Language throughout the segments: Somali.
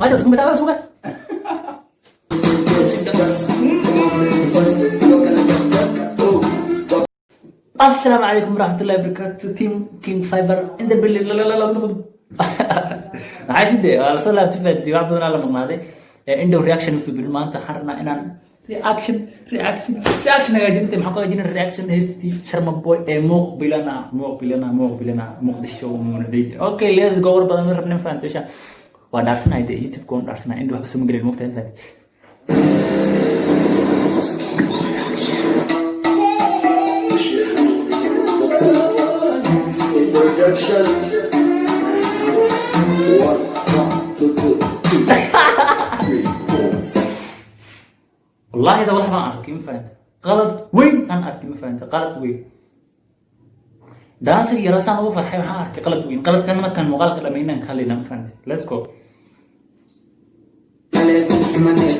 Ma Assalaamu calaykum waraxmatullahi wabarakaatu. Team King Fiber in the building. Maxay sidee waa lasoo laabtay? Faadi wax badan aa la maqnaaday. Indhow reaction ma soo gelin. Maanta waxaan rabnaa inaan reaction, reaction, reaction hagaajinta. Maxaan ku hagaajinaa? Reaction heestii Sharma Boy ee Muuq Bilana, Muuq Bilana, Muuq Bilana, Muqdisho Muunadey. Okay, let's go. War badan ma rabnin, fahantasha waa dhaarsanahay dee. YouTube koon dhaarsanahay. Indhow waxba soo ma gelin, moogtahay, fahanti. Production. One, two, two, two, three, four. Wallahi da wax baan arkay, ma fahanta? Qalad weyn aan arkay, ma fahanta? Qalad weyn. Daansiga yarasaan ugu farxay, waxaan arkay qalad weyn. Qaladkan markaan muuqaalka dhamaynaan ka hadlaynaa, ma fahanta? Let's go. عليكم سمني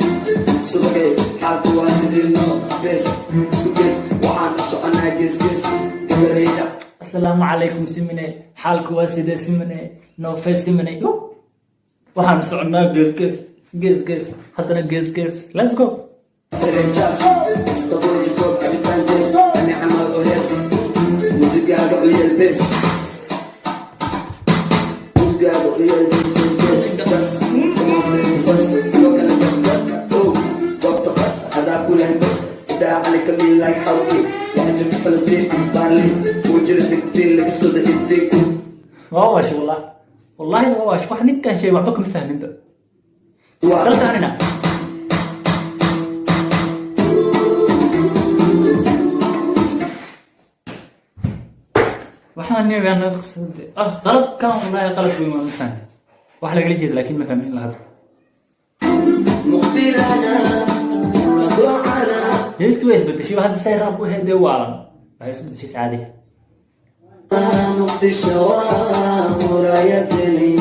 subaxii xaalku waa sidiino fees isku gees, waxaan u soconaa gees gees gabareyda. Asalaamu calaykum simine, xaalku waa sidee simine, no face simine. Yo, waxaan soconnaa gees gees, gees gees, haddana gees gees. Let's go. Dareejaas iskabooji, koob cabitaan jees, ani camal oo hees, muusigaaga u yeel bees, muusigaaga u yeel gees gas. Come on baby, first kuwa kale gas gas, oh goobta qas hadaa ku leh bas idaa cali kamiin like xawki waxa jirta Falastiin ama Baarlin kuu jira 15 labiskooda iftiin. Waa waash, wallah, wallahi waa waash. Wax ninkan sheegay waxba kama fahminba. Kala soconayna. Waxaan neegaa naga qabsaday ah qalad kan, wallahi qalad weyn waa, ma fahantay wax lagala jeeda, laakiin ma fahmin ilaa hadda. مقبلنا ودعنا. Heestii way isbedeshay hadda, say raab u heedee waalan waxay isu bedeshay sacaadi. مقدشة ومرايتني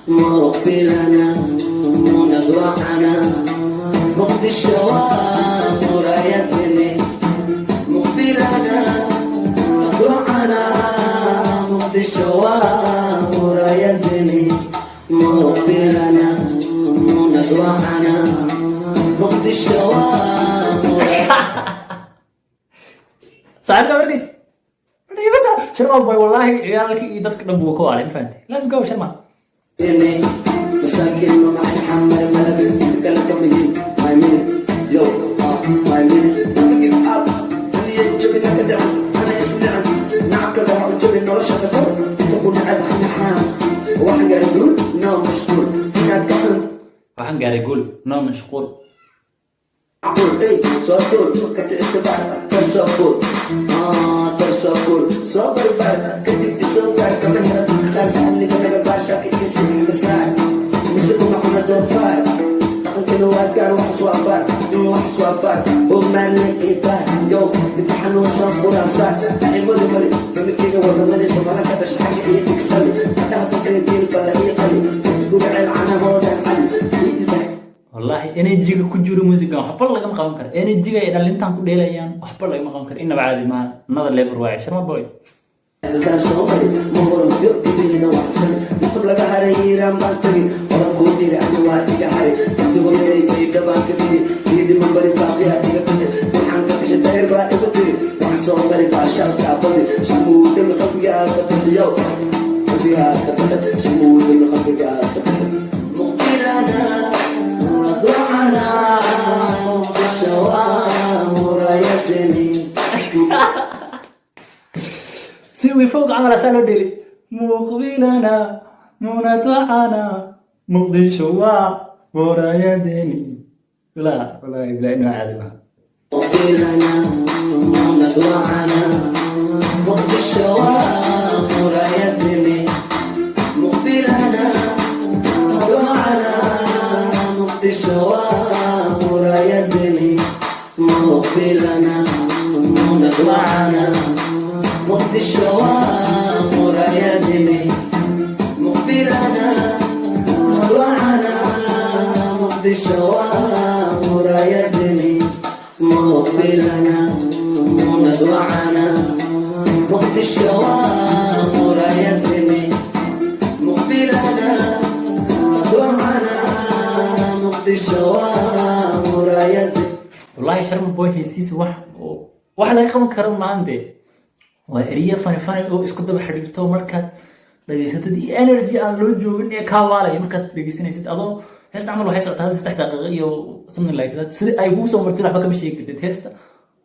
مقبلنا ندوعنا مقدشة ومرايتني مقبلنا ندوعنا مقدشة ومرايتني مقبلنا ندوعنا مقدشة ومرايتني. Saaxiibka markiis bas Sharma Boy, wallahi ciyaalkii iyo dadka dhan buu ka waalay, ma fahantay? Let's go, Sharma. مساكين مع حمر ملك كلك مهم my minute yo my minute. Never give up. أنا يجبي نكدع أنا اسمع نعك لو عجبي nolosha kor inta ku nacab xanaxaan waxaan gaaray guul, no mashquul inaad ka xun. Waxaan gaaray guul, no mashquul. Ey soo tuur karti iska baar, kor soo fuul, kor soo fuul, soo barbaar, kadib isoo gaar, kama hela qaar amniga naga baar, shaki iga sii xaga saar, muslimka cuna doofaar, dhaqankana waa gaar, waxas waa faar, waxas waa faar oo ii tahay yo midka xanuunsan quraasaar acimadu mali familkeyga wadamadi Soomaali ka dhasha xagga iyo tigsali hadhaha dadkana diil balla ii qali guraceel canahoodan cali ii. Wallahi energy-ga ku jiro musigan waxba lagama qaban karo. Energy-ga ay dhalintan ku dheelayaan waxba lagama qaban karo, inaba caadi maaha. Another level waaye, Sharma Boy. Halkaan soo mari ma horo dibina wax shalay nasab laga haray Iiraan baan tagi oran kuu diri ani waa iga hari intigo yaray bay dhabaan ka tiri ii dhiman bari baaqiya iga bixi waxaan ka bixi dayr baa igu tiri waxaan soo mari baa shalkaa badi shamuudami qalbigaa ka bixiyo, qalbigaa ka bixi, shamuudami qalbigaa ka bixi. Muqbilana waducana muqdisho waa murayadeni. Si wiifowga camal asaa loo dheeli. Muqbilana munatacana Muqdisho waa murayadeni. La wallahi bilaa inuu caadi maaha. مقبلنا ندوعنا مقدشة ومرايتني مقبلنا ندوعنا مقدشة ومرايتني مقبلنا ندوعنا مقدشة ومرايتني مقبلنا ندوعنا مقدشة ومرايتني مقبلنا ندوعنا مقدشة ومرايتني مقبلنا ندوعنا. Wallahi Sharma Boy heesiisa wax laga qaban karo maante. Waa eriya fani fani oo isku daba xidhiirto. Markaad dhageysatid iyo energy aan loo joogin ee kaa waalaya markaad dhegeysanaysid, adoo heesta camal waxay socotaa hadda 3 daqiiqo iyo something like that. Sida ay kugu soo martay waxba kama sheegi kartid heesta,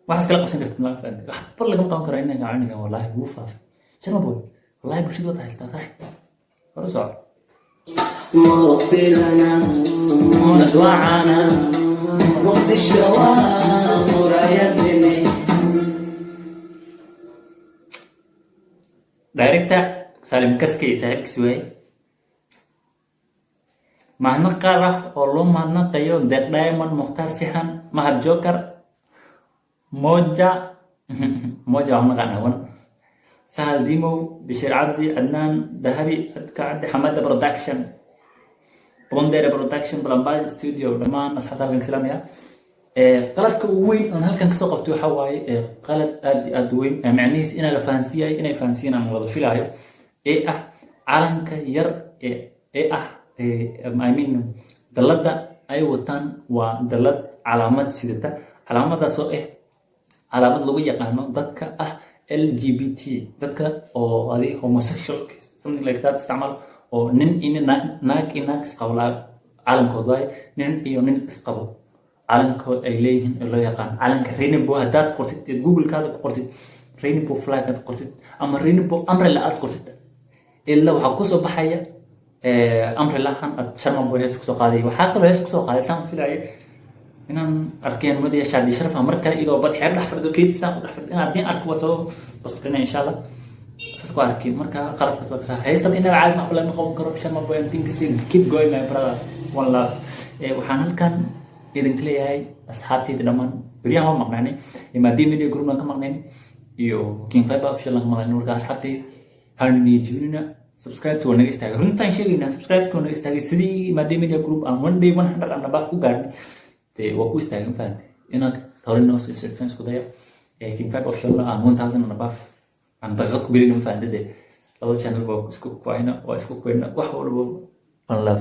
waxaas kala qabsan kartid ma fahamtid? Waxba lagama qaban karo. Inanka cunigan wallahi wuu faafay Sharma Boy. Wallahi bulshada wada haystaa, saaxib, hore u soco. Muqbilana Muunad wacana. Muqdisho waa muraayadini. Director Salim Kaskey, saaxiibkiis waaye. Mahadnaq qaar ah oo loo mahadnaqayo: Deeq Diamond, Mukhtaar Sixan, Mahad Joker, Moja Moja, waxaan naqaanaa wan Sahal Dimow, Bashir Cabdi, Cadnaan Dahabi, Adka Cabdi, Xamada Production, Bondere Production, Balambas Studio, dhammaan asxaabta halkan ka salaamaya. Qaladka ugu weyn oon halkan kasoo qabtay waxaa waaye qalad aad iyo aad u weyn, macnihiis inaa la fahansiiyayo, inay fahansiiyaan aan wada filaayo, ee ah calanka yar ee ah I mean dalladda ay wataan waa dallad calaamad sidata, calaamadaas oo ah calaamad lagu yaqaano dadka ah LGBT, dadka oo adi homosexual, something like that isticmaal, oo nin iyo naag iyo naag isqabo calankood waaye. Nin iyo nin isqabo calankood ay leeyihiin ee loo yaqaan calanka rainbow. Haddaad qortid eed Google-kaada ku qortid rainbow flag aad qortid ama rainbow umbrella aad qortid, ilaa waxaa kusoo baxaya umbrella-han aad Sharma Boy hees kusoo qaaday. Waxaa kaloo hees kusoo qaaday, saan filaya inaan arkeen madaya Shaadi Sharafa mar kale iyadoo bad xeeb dhex fadhido, keedisaan ku dhex fadhido. Inaad din arko waa soo post garinaya insha Allah, saas ku arkin. Marka qaladkaas waa kasaa. Heystan inaba caadi macqul lama qaban karo. Sharma Boy and things, keep going, my brothers, one love. Waxaan halkan idinka leeyahay asxaabteyda dhammaan, beryahan waa maqnaanay, maadii media group aan ka maqnayn iyo King Fiber Official aan ka maqnayn. Marka asxaabteyda waxaan niyad jebinina, subscribe waa naga istaagay, runtaan sheegaynaa, subscribe waa naga istaagay. Sidii maadii media group aan one day 100 and above ku gaarnay dee waa ku istaagay, ma fahantay? Inaad hore noo sii sheegtaan isku daya. King Fiber Official aan 1000 and above aan daqiiqad ku gelin, ma fahantay? Dee labada channel waa isku kuwayna, waa isku kuwayna wax walba. One love.